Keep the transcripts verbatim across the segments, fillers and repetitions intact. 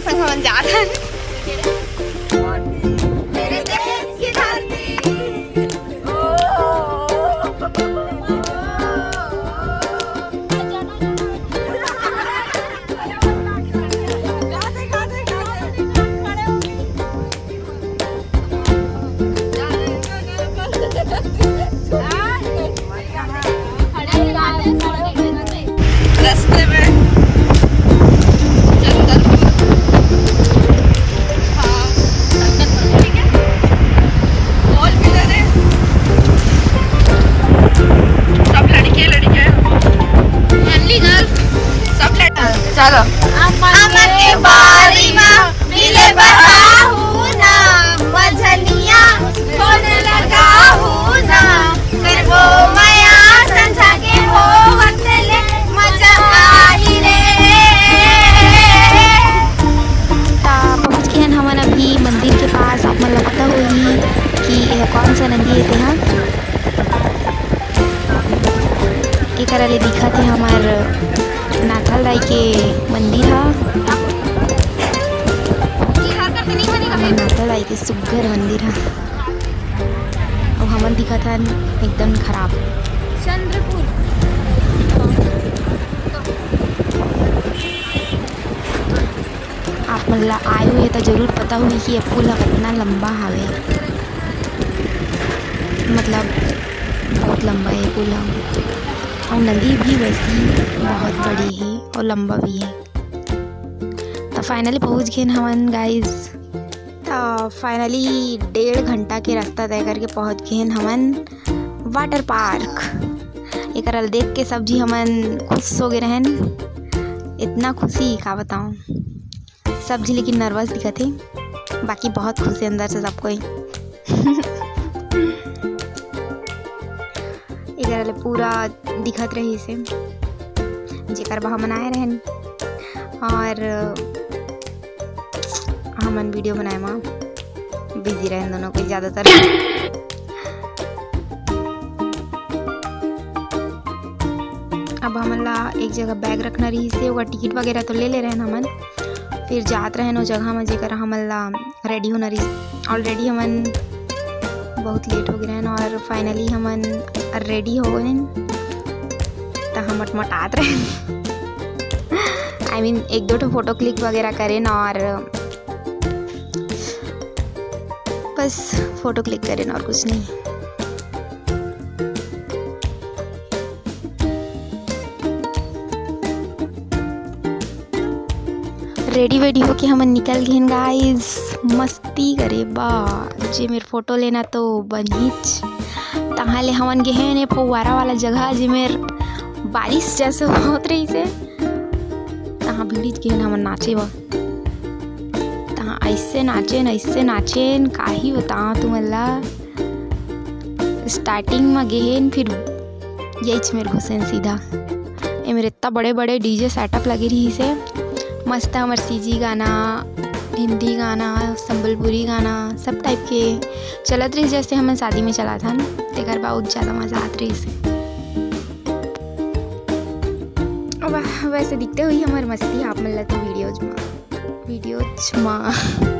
संग हमन जात हन। मेरे देश की धरती। रस्ते में जंगल, हाँ, ठीक है, कॉल भी दे दे। सब लड़के, लड़के, only girls, सब लड़-, चलो। अमन के बारी मा मिले बर आहू ना, मझनिया फोन लगाहू ना, करबो मया संझा के हो वक्त ले, मजा आही रे। ता पहुँच गए हन हमन अभी मंदिर के पास। आप मन ला पता होही कि यह कौन सा नदी है, तेहा एकरा ले दिखत हे हमर नाथल दाई के मंदिर ह। हमर नाथल दाई के सुग्घर मंदिर ह। अउ हमन दिखत हन एकदम खराब। चंद्रपुर। आप मन ला आए हुए त जरूर पता होही कि ये पुल ह कितना लंबा हावे, मतलब बहुत लंबा है ये पुल ह। अउ नदी भी वैसी बहुत बड़ी है और लंबा भी है। तो finally पहुँच गए हमन guys। तो finally डेढ़ घंटा के रास्ता तय करके पहुँच गए हमन water park। एकरा ल देख के सब झी हमन खुश हो गए रहन, इतना खुशी का बताऊँ। सब झी लेकिन nervous दिखत हे, बाकी बहुत खुश हे अंदर से सब कोई। एकरा ले पूरा दिखत रहिस हे, जेकर बर हमन आए रहन, और हमन video बनाए मा busy रहन दोनों कोई ज़्यादातर। अब हमन ला एक जगह bag रखना रहिस हे, ओकर ticket वगैरह तो ले ले रहन हमन, फिर जात रहन ओ जगह मा जेकर हमन ला ready होना रहिस। Already हमन बहुत late हो गए रहन और finally हमन ready हो गए रहन, त हम मटमटात रहन। I mean, एक दो ठो photo click वगैरह करेन और बस photo click करेन और कुछ नहीं। Ready वेडी होके हमन निकल गेन guys, मस्ती करे बा। जे मेर photo लेना तो बनहीच, तहाँ ले हमन गे हेन ए फव्वारा वाला जगह, जे मेर बारिश जैसे होत रहिस हे, तहाँ भिड़ीच गेन हमन नाचे बर। तहाँ ऐसे नाचेन, ऐसे नाचेन, काही बताओ तुमन ला। Starting म गेन, फिर यहीच मेर घुसेन सीधा। ए मेर इतना बड़े बड़े DJ setup लगे रहिस हे, मस्त हमर CG गाना, हिंदी गाना, संबलपुरी गाना, सब type के चलत रहिस, जैसे हमन शादी में चलाथन, तेकर बहुत ज़्यादा मजा आत रहिस हे। अब वैसे दिखते हुई हमर मस्ती आप मन ला तो videos में, videos में।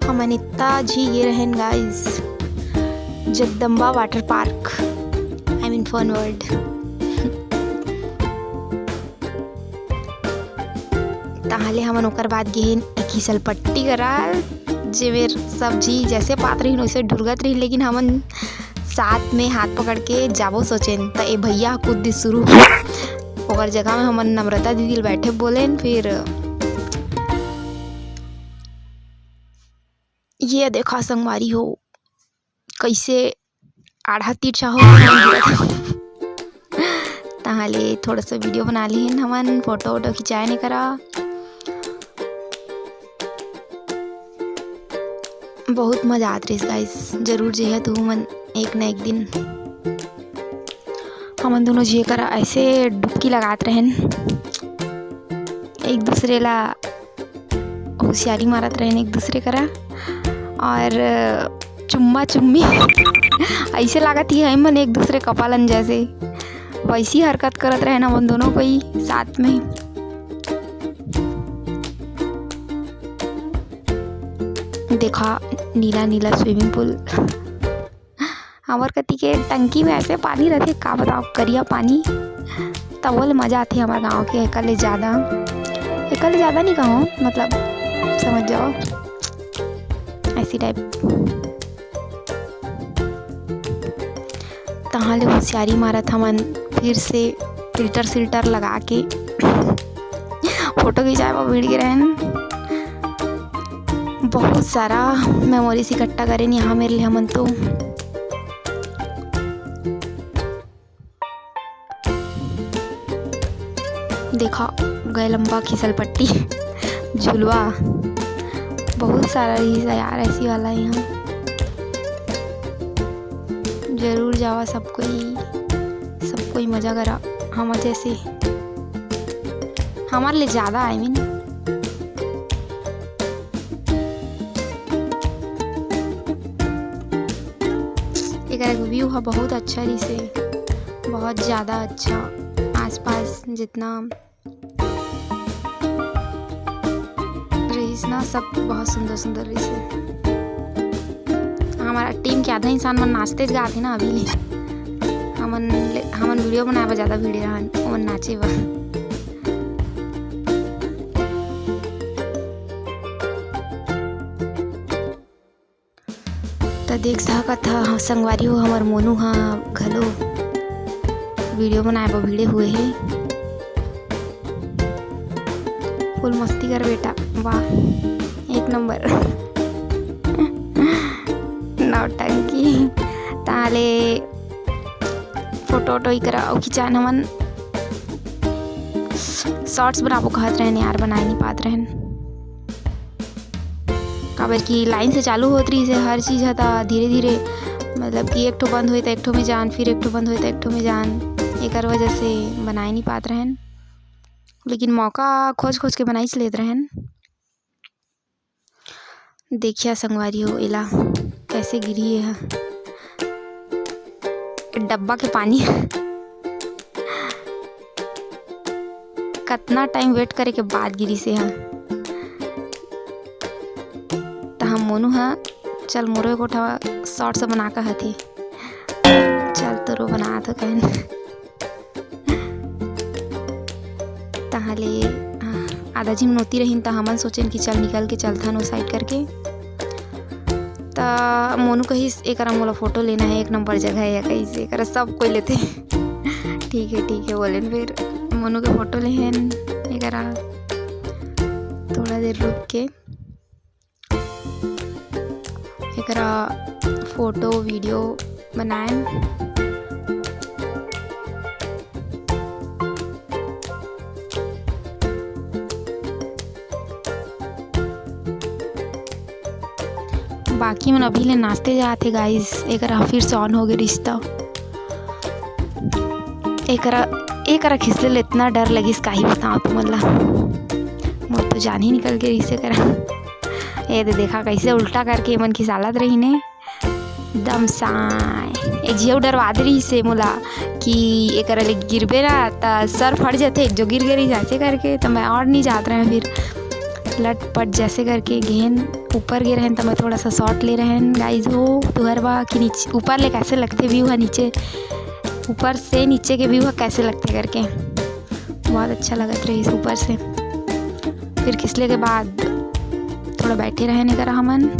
हमन इतना झी गे रहन guys, Jagdamba water park, I mean fun world। तहाले हमन ओकर बाद गेहन एक घिसल पट्टी करा, जेमेर सब झी जैसे पात रहिन वैसे ढुरगत रहिन, लेकिन हमन साथ में हाथ पकड़ के जाबो सोचेन, त ए भैया ह कूद दिस शुरू। ओकर जगह में हमन नम्रता दीदी ल बैठे बोलेन। फिर ये देखा संगवारी हो, कैसे आढ़ा तिरछा हो गिरत हे। तहाले थोड़ा सा वीडियो बना लिहिन हमन, फोटो वोटो खिंचाए ने करा। बहुत मजा आत रहिस गाइस, जरूर जइहा तू मन एक ना एक दिन। हमन दोनों झी करा ऐसे डुबकी लगात रहन, एक दूसरे ला होशियारी मारत रहन एक दूसरे करा, और चुम्मा चुम्मी ऐसे लागत ही है मन एक दूसरे कपालन जैसे, वैसी हरकत करत रहन हमन दोनों कोई साथ में। देखा नीला नीला स्विमिंग पूल। हमर कति के टंकी में ऐसे पानी रथे, का बताओ, करिया पानी। तब वो ले मजा आथे हमर गाँव के, एकर ले ज्यादा, एकर ले ज्यादा नहीं कहूँ, मतलब समझ जाओ, ऐसी टाइप। तहाँ ले होशियारी मारत हमन फिर से फिल्टर सिल्टर लगा के फोटो खिंचाए बर भिड़ गे रहन। बहुत सारा मेमोरीज इकट्ठा करेन यहाँ मेर ले हमन तो। देखा, गए लंबा खिसल पट्टी, झुलवा, बहुत सारा रहिस यार ऐसी वाला यहाँ। जरूर जावा सब कोई, सब कोई मजा करा। हमर जैसे, हमर ले ज्यादा, I mean, एकर व्यू ह बहुत अच्छा रहिसे, बहुत ज्यादा अच्छा। आसपास जितना रहिस ना, सब बहुत सुंदर सुंदर रहिसे। हमारा टीम के आधा इंसान मन नाचते गात हे ना अभी ले। हमन ले, हमन वीडियो बनाए बर ज्यादा भिड़े रहन, ओमन नाचे बर। त देख सकत ह, संगवारी हो, हमर मोनू ह घलो वीडियो बनाए बर भिड़े हुए हे। फुल मस्ती कर बेटा, वाह, एक नंबर। नौटंकी। ताले फोटो वोटो इकरा अउ खिंचान हमन शॉर्ट्स बनाबो कहत रहन यार, बनाए नहीं पात रहन। काबर कि लाइन से चालू होत रहिस हे हर चीज ह, त धीरे धीरे, मतलब कि एक ठो बंद होए त एक ठो में जान, फिर एक ठो बंद होए त एक ठो में जान, एकर वजह से बनाए नहीं पात रहन। लेकिन मौका खोज खोज के बनाइच लेत रहन। देखिया संगवारी हो, एला कैसे गिरी ये ह। डब्बा के पानी कतना टाइम वेट करे के बाद गिरी से ह। त हम मोनू ह, चल मोरो एक गोठा शॉर्ट्स बना का हथी, चल तोरो बना तो कहन। तहाँ ले, आ, आधा झिन नोती रहिन, त हमन सोचेन कि चल निकल के चलथन ओ साइड करके। त मोनू कहिस, "एकरा मोला फोटो लेना है, एक नंबर जगह है," कहिस, "एकरा सब कोई लेथे।" "ठीक है, ठीक है," बोलेन। फिर मोनू के फोटो लेहेन एकरा थोड़ा देर रुक के। एकरा फोटो वीडियो बनाएन। बाकी मन अभी ले नाचते जात हे गाइस, एकरा फिर से ऑन हो गे रिश्ता। एकरा, एकरा खिसले ले इतना डर लगिस, काही बताओ तुमन ला, मोर तो जान ही निकल गे रिसे करा। ये दे देखा कैसे उल्टा करके एमन खिसालत रहिने, एकदम साय। एक झियो डरवा दे रहिसे मोला कि एकरा ले गिरबे ना त सर फट जथे, एक जो गिर गे रहिस ऐसे करके, त मैं और नहीं जात रहे फिर। लटपट जैसे करके गेन। ऊपर गे रहेन त मैं थोड़ा सा shot ले रहेन guys। हो तुहर बा कि नीचे, ऊपर ले कैसे लगथे view ह, नीचे, ऊपर से नीचे के view ह कैसे लगथे करके, बहुत अच्छा लगत रहिस ऊपर से। फिर खिसले के बाद थोड़ा बैठे रहेन एकरा हमन।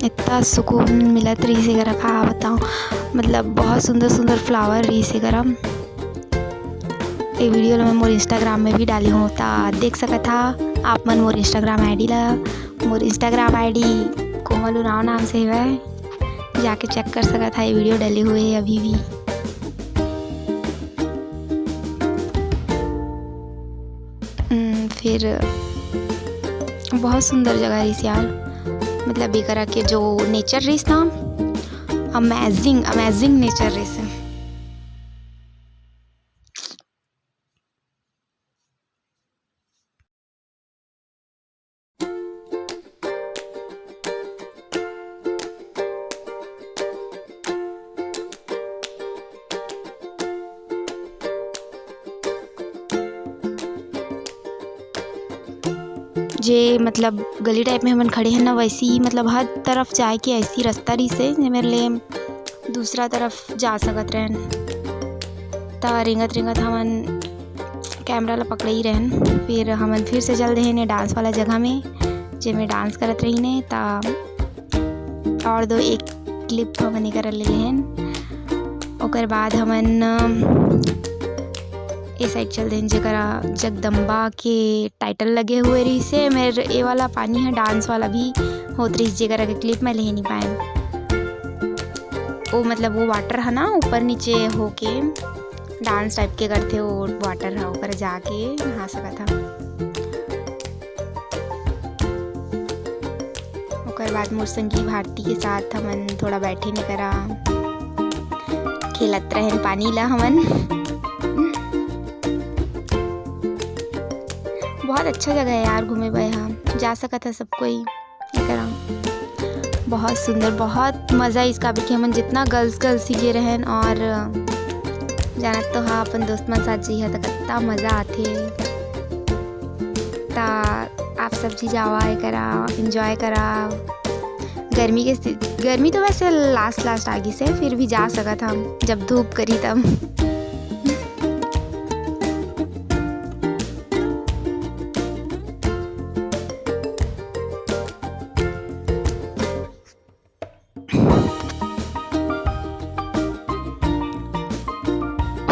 इतना सुकून मिलत रहिस हे, का बताऊँ, मतलब बहुत सुंदर सुंदर flower रहिस हे। ये video ला मैं मोर Instagram में भी डाले हूँ, ता देख सकत हा आप मन मोर Instagram ID ला। मोर Instagram ID कोमल उरांव नाम से हवय, जाके check कर सकत हा, ये video डले हुए हे अभी भी। हम्म, फिर बहुत सुंदर जगह रहिस यार, मतलब एकरा के जो nature रहिस ना, amazing, amazing nature रहिस। जे मतलब गली type में हमन खड़े हन ना, वैसी ही मतलब हर तरफ जाए के ऐसी रास्ता रहिस हे, जे मेरे लिए दूसरा तरफ जा सकत रहन। त रेंगत रेंगत हमन camera ला पकड़े ही रहन। फिर हमन फिर से चल देहे ने dance वाला जगह में, जेमे dance करत रहिने। त और दो एक clip हमन एकर ले लेहन। ओकर बाद हमन, अ, ए side चल देन, जेकरा जगदम्बा के title लगे हुए रहिसे। मेर ए वाला पानी ह dance वाला भी होत रहिस, जेकरा के clip मैं ले नी पाएन। ओ मतलब वो water ह ना ऊपर नीचे होके dance type के करथे, वो water ह, ओकर जाके नहा सकत ह। ओकर बाद मोर संगी भारती के साथ हमन थोड़ा बैठे ने करा, खेलत रहन पानी ला हमन। बहुत अच्छा जगह है यार घूमे बर, हम जा सकत है सब कोई एकरा। बहुत सुंदर, बहुत मज़ा आइस, काबर कि हमन जितना girls girls ही गे रहन और जानत तो हा अपन दोस्त मन साथ जइहा त कितना मज़ा आथे। त आप सब झी जावा, एकरा enjoy करा। गर्मी के स्थिति, गर्मी तो वैसे last last आ गिस हे, फिर भी जा सकत हम जब धूप करी तब।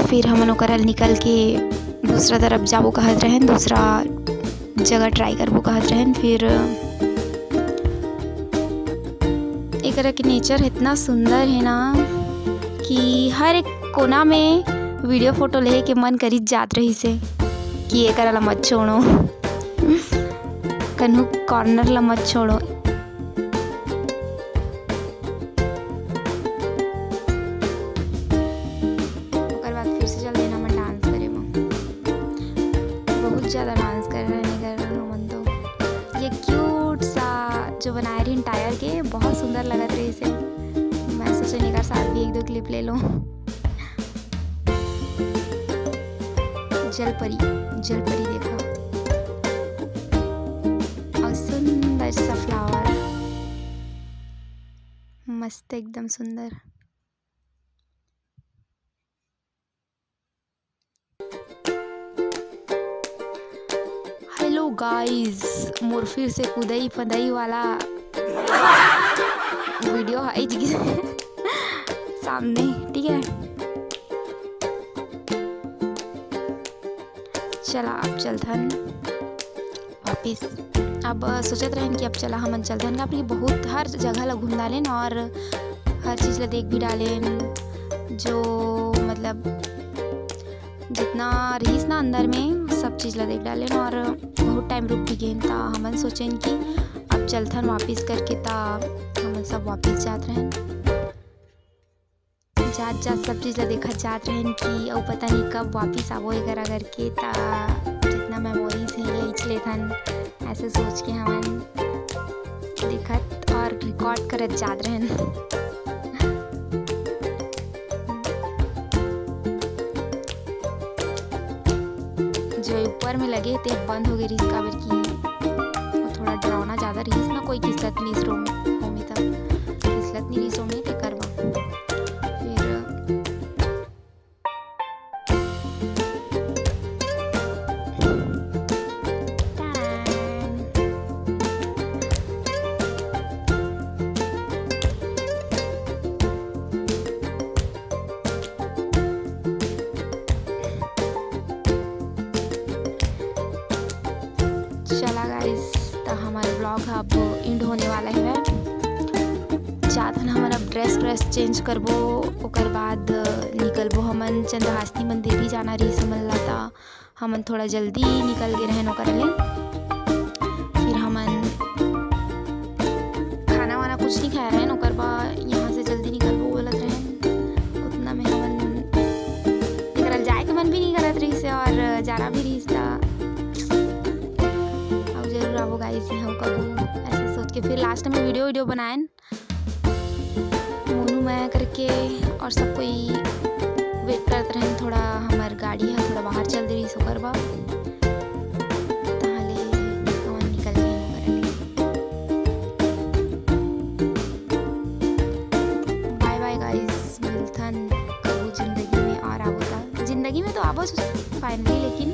फिर हमन ओकरा निकल के दूसरा तरफ जाबो कहत रहन, दूसरा जगह try करबो कहत रहन। फिर एकरा के nature इतना सुंदर है ना कि हर एक कोना में video photo लेहे के मन करिच जात रहिस हे कि एकरा ला मत छोड़ो, कन्हू corner ला मत छोड़ो। ओकर बाद फिर से चल देना मन dance करे म। बहुत ज़्यादा dance कर रहे हैं घर में हमन तो। ये cute सा जो बनाए रहिन tyre के, बहुत सुंदर लगत रहिस हे। मैं सोचे एकर साथ भी एक दो clip ले लूँ। जलपरी, जलपरी देखो, और सुंदर सा flower, मस्त, एकदम सुंदर। Hello guys, मोर फिर से कुदई फदई वाला video आइच गिस सामने, ठीक है। चला, अब चलथन वापिस। अब सोचत रहेन कि अब चला हमन चलथन, काबर कि बहुत हर जगह ला घूम डालेन और हर चीज़ ला देख भी डालेन, जो मतलब जितना रहिस ना अंदर में, सब चीज़ ला देख डालेन और बहुत time रुक भी गेन। त हमन सोचेन कि अब चलथन वापिस करके, त हमन सब वापिस जात रहेन। जात जात सब चीज ला देखत जात रहेन कि अउ पता नहीं कब वापिस आबो ये करा करके, त जितना मेमोरीज हे खींच लेथन, ऐसे सोच के हमन देखत और रिकॉर्ड करत जात रहेन। जो ऊपर में लगे ते बंद हो गए रहिस, काबर कि वो थोड़ा डरावना ज्यादा रहिस ना, कोई किसलत नहीं रहिस ओमे, ओमे त किसलत नहीं रहिस ओमे, तेकर बर फिर चला गाइस, त हमर व्लॉग ह अब एंड होने वाला हे। जात हन हमन अब ड्रेस व्रेस चेंज करबो, ओकर बाद निकलबो हमन। चंद्रहासिनी मंदिर भी जाना रहिस हमन ला, त हमन थोड़ा जल्दी निकल गे रहेन ओकर ले। फिर हमन खाना वाना कुछ नहीं खाए रहेन, ओकर बाद यहाँ से जल्दी निकलबो बोलत रहेन। उतना में हमन, एकरा जाए के मन भी नहीं करत रहिस हे और जाना भी रहिस त। अब जरूर आबो गाइस, हम कबू ऐसे सोच के फिर लास्ट में वीडियो वीडियो बनाएन मोनू मैं करके, और सब कोई वेट करत रहेन। थोड़ा हमर गाड़ी ह थोड़ा बाहर चल दे रहिस ओकर बर, तहाँ ले हमन निकल गए ओकर ले। बाय बाय गाइस, मिलथन कबू जिंदगी में और आबो त। जिंदगी में तो आबो फाइनली, लेकिन